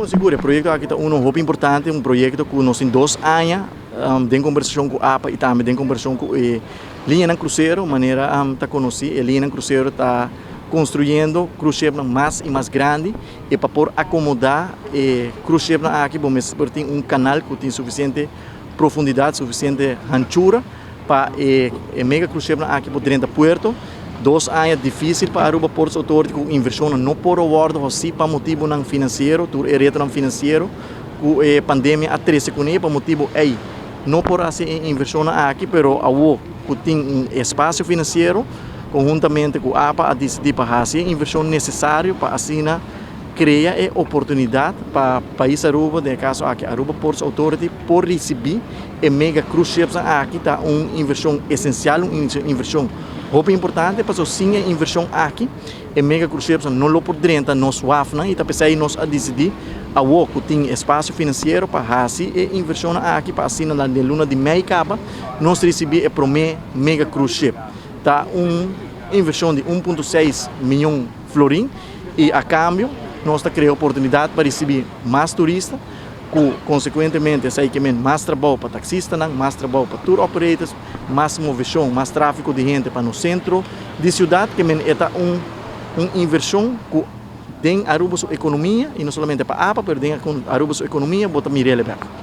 Sigur, e proyecto aki ta uno hopi importante, un proyecto cu nos tin 2 aña den conversacion cu APA y tambe den conversacion cu e liñanan crucero. Manera ta conoci, e liñanan crucero ta construyendo cruise ship mas y mas grandi y pa por acomoda e cruise ship aki, bo mester tin un canal cu tin suficiente profundidad, suficiente anchura pa e mega cruise ship aki por drenta puerto. 2 aña dificil pa Aruba Ports Authority, cu inversion no por wordo haci pa motibo financiero, tur e reto financiero cu e pandemia a trece cune. Pa motibo ey no por haci inversion aki, pero awo cu tin un espacio financiero, conhuntamente cu APA a dicidi pa haci e inversion necesario pa asina crea e oportunidad pa pais Aruba, den caso aki Aruba Ports Authority, por ricibi e mega cruise ships aki. Ta un inversion esencial, un inversion hopi importante, pasobra sin e inversion aki, e mega cruise ships no lo por drenta nos wafnan, y ta pesey nos a dicidi awo cu tin espacio financiero pa haci e inversion aki, pa asina na luna di mei caba nos ricibi e prome mega cruise ship. Ta un inversion di 1.6 miyon florin y a cambio nos ta crea oportunidad pa ricibi mas turista, cu consecuentemente esey kiermen mas trabou pa taxista, mas trabou pa tour operators, mas movecion, mas trafico di hende pa nos centro di ciudad. Kiermen ta un inversion cu den Aruba su economia, y no solamente pa APA, pero den Aruba su economia, bo ta mir'e bek.